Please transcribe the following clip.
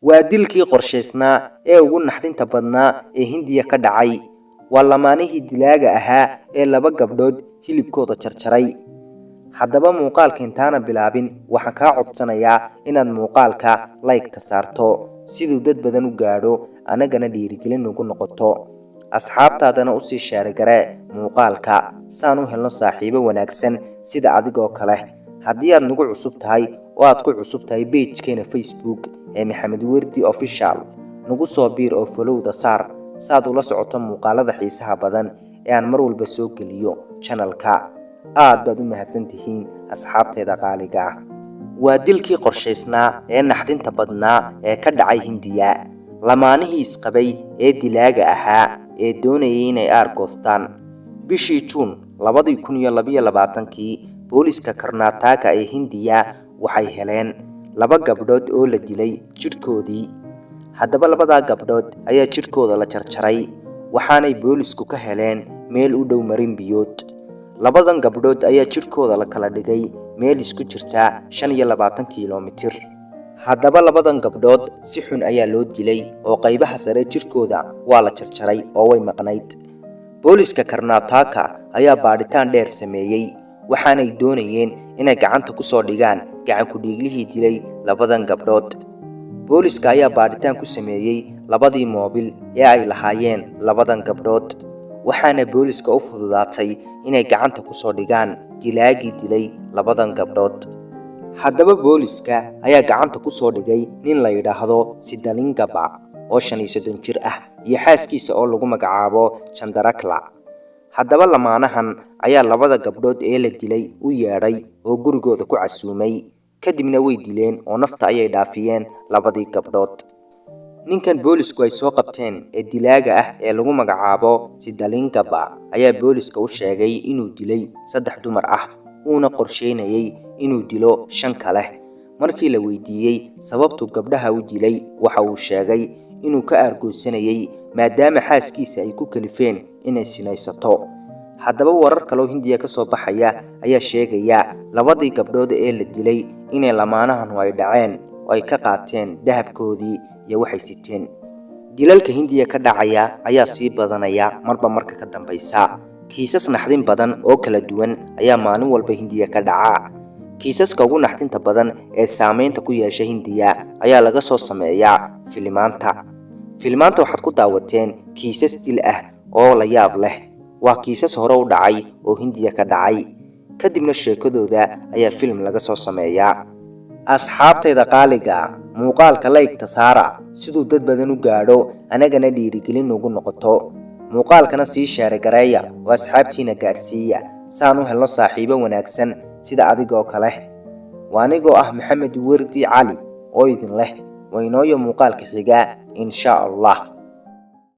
Waa dilkii qorshaysnaa ee ugu naxdinta badnaa ee Hindiya ka dhacay. Waa lamaanihii dilaaga ahaa ee laba gabdhood hilibkooda jarjaray. Haddaba muuqaalka intaana bilaabin, waxaan kaa codsanayaa inaad muuqaalka like-ta saarto siduu dad badan u gaadho, anagana dhiirigelin ugu noqoto. Asxaabtaadana usii share garee muuqaalka saan u helno saaxiibo wanaagsan sida adigoo kale. Haddii aad nagu cusub tahay oo aad ku cusub tahay page-keena Facebook ee Maxamed Werdi Official, nagu soo biir oo follow-da saar saad ula socoto muuqaalada xiisaha badan ee aan mar walba soo geliyo channel-ka. Aad baad u mahadsantihiin, asxaabteeda qaaliga ah. Waa dilkii qorshaysnaa ee naxdinta badnaa ee ka dhacay Hindiya, lamaanihii isqabay ee dilaaga ahaa ee doonayay inay aargoostaan. Bishii Juun 2022-kii, booliska Karnataka ee Hindiya waxay heleen laba gabdhood oo la dilay jidhkoodii. Haddaba labadaa gabdhood ayaa jidhkooda la jarjaray, waxaanay boolisku ka heleen meel u dhow marin biyood. Labadan gabdhood ayaa jidhkooda la kala dhigay meel isku jirta 25 kilomitir. Haddaba labadan gabdhood si xun ayaa loo dilay oo qaybaha sare jidhkooda waa la jarjaray oo way maqnayd. Booliska Karnataka ayaa baadhitaan dheer sameeyey, waxaanay doonayeen inay gacanta ku soo dhigaan gacan ku-dhiiglihii dilay labadan gabdhood. Booliska ayaa baadhitaan ku sameeyey labadii moobil ee ay lahaayeen labadan gabdhood, waxaana booliska u fududaatay inay gacanta ku soo dhigaan dilaagii dilay labadan gabdhood. Haddaba booliska ayaa gacanta ku soo dhigay nin la yidhaahdo Sidalingaba oo 35 jir ah iyo xaaskiisa oo lagu magacaabo Chandarakla. Haddaba lamaanahan ayaa labada gabdhood ee la dilay u yeedhay oo gurigooda ku casuumay, kadibna way dileen oo nafta ayay dhaafiyeen labadii gabdhood. Ninkan boolisku ay soo qabteen ee dilaaga ah ee lagu magacaabo Sidalingaba ayaa booliska u sheegay inuu dilay saddex dumar ah, uuna qorsheynayay inuu dilo shan kale. Markii la weydiiyey sababtuu gabdhaha u dilay, waxa uu sheegay inuu ka aargoosanayay maadaama xaaskiisa ay ku kalifeen inay sinaysato. Haddaba warar kaloo Hindiya ka soo baxaya ayaa sheegaya labadii gabdhood ee la dilay inay lamaanahanu ay dhaceen oo ay ka qaateen dahabkoodii iyo waxay siteen. Dilalka Hindiya ka dhacaya ayaa sii badanaya marba marka ka dambaysa. Kiisas naxdin badan oo kala duwan ayaa maalin walba Hindiya ka dhaca. Kiisaska ugu naxdinta badan ee saameynta ku yeesha Hindiya ayaa laga soo sameeyaa filimaanta. Filimaanta waxaad ku daawateen kiisas dil ah oo la yaab leh. Waa kiisas hore u dhacay oo Hindiya ka dhacay, kadibna sheekadooda ayaa film laga soo sameeyaa. Asxaabtayda qaaliga, muuqaalka like-ta saara siduu dad badan u gaadho, anagana dhiirigelin ugu noqoto. Muuqaalkana sii share gareeya oo asxaabtiina gaadhsiiya saan u helno saaxiibo wanaagsan sida adigoo kale. Waa anigoo ah Maxamed Werdi Cali oo idin leh waynooyo muuqaalka xiga, insha Allah.